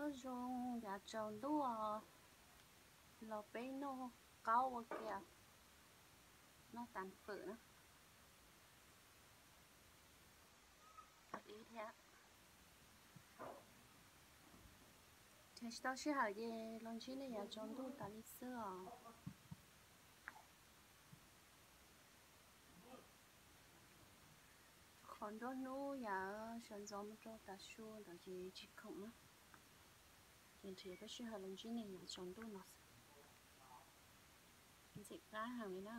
Nyob zoo yav tsaus ntuj, los peb noj qaub ua ke, noj tas fawm na. Ib thiab, nrhiav tsis tau sij hawm ces los ntsib nej yav tsaus ntuj tas li xwb os. Qhov nruab hnub yav sawv ntxov mus rau tav su ntawd ces tsis khoom na, ces nrhiav tau sij hawm los ntsib nej yav tsaus ntuj no xwb. Ntxim qab heev li na.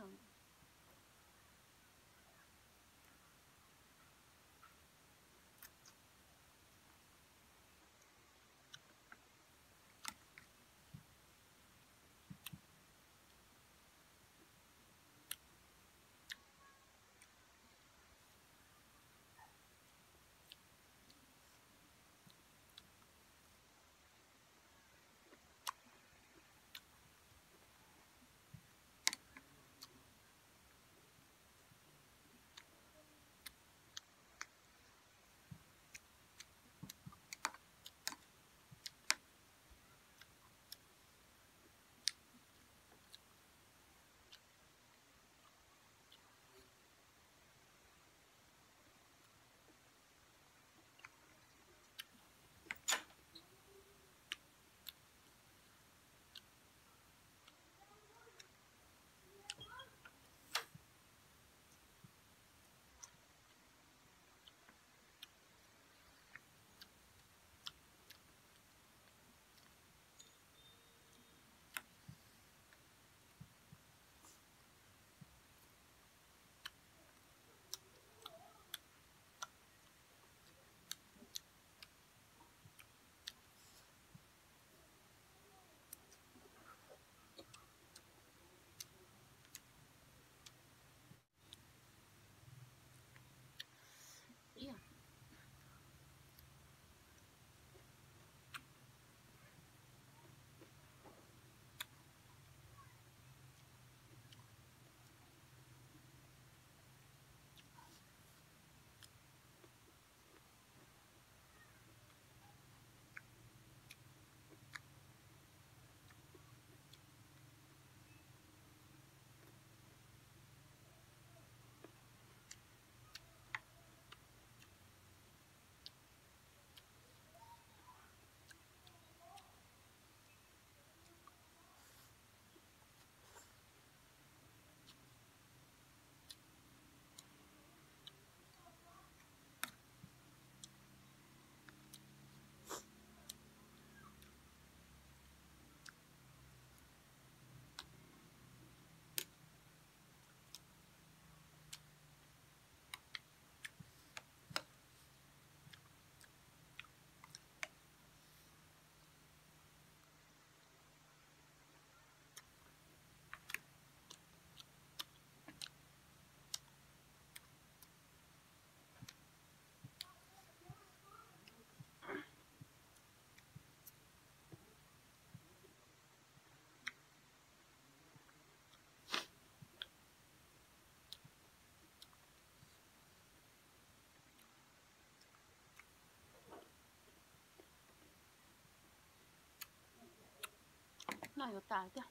Noj yuav tas tiag.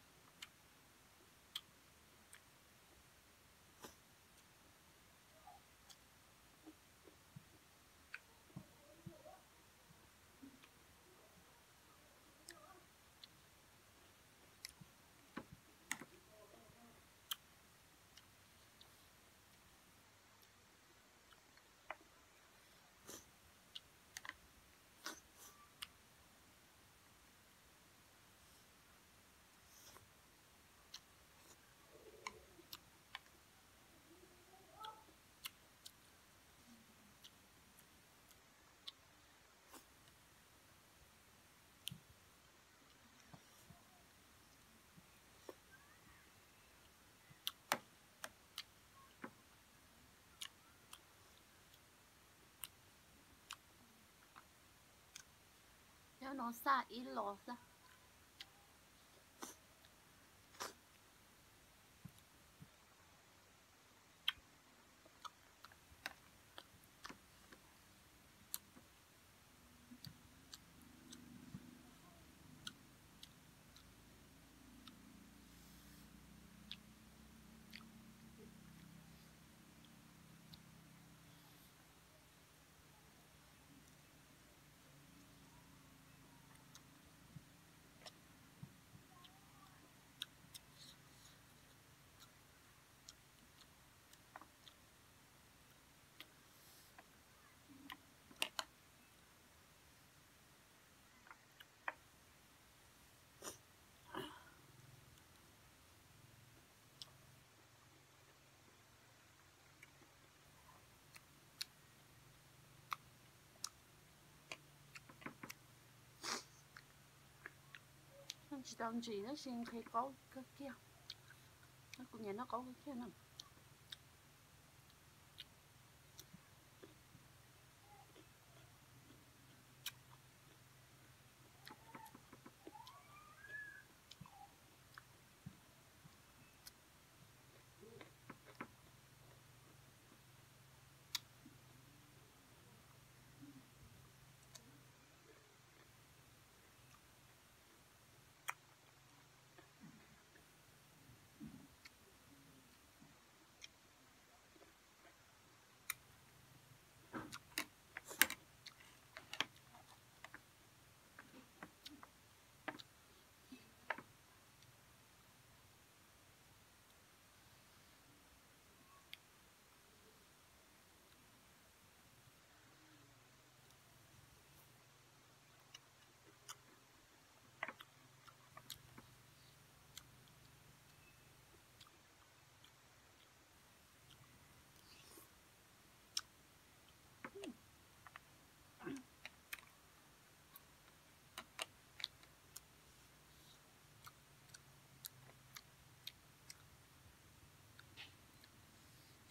Nyob no xaj ib los xwb. Tau ntsis tab sis nqhis qaub kawg kiag. Kuv nyiam noj qaub kawg kiag na.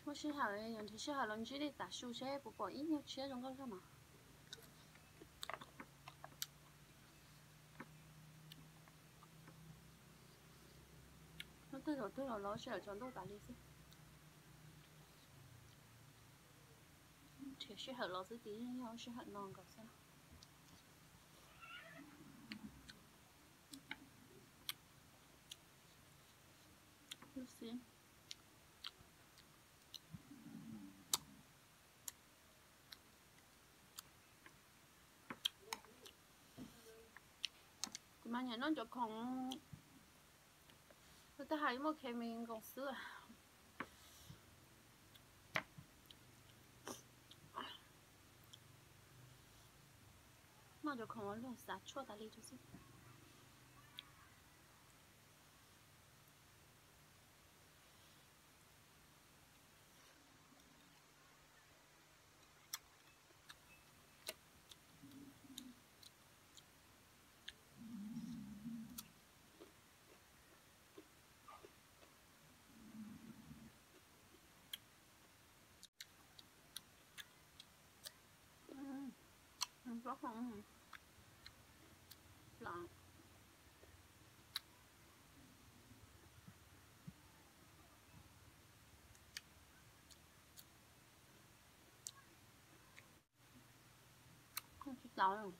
Muaj sij hawm, yog nrhiav sij hawm los ntsib li tav su seb puas pom ib nyuag tshiab zoo nkauj zog mas. Hnub twg zaum twg los los sij hawm tsaus ntuj tas li xwb. Nrhiav sij hawm los xwb ces yeej yog sij hawm no nkaus xwb. Lub xib. Kuv mas nyiam noj cov khoom, kuv twb hais muaj khemis nkoos xwb. Noj cov khoom luag xav tshuaj tas li rau xwb. Tsis tau.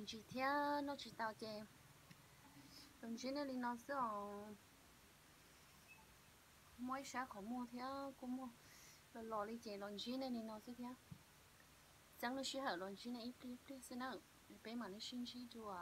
Ntsis thiab noj tsis tau ces los ntsib nej li no xwb os. Muab ib sab qhov muag thiab kuj muag los los li ces los ntsib nej li no xwb thiab. Txeeb lub sij hawm los ntsib nej ib pliag ib pliag xwb na, peb mam li sib ntsib dua.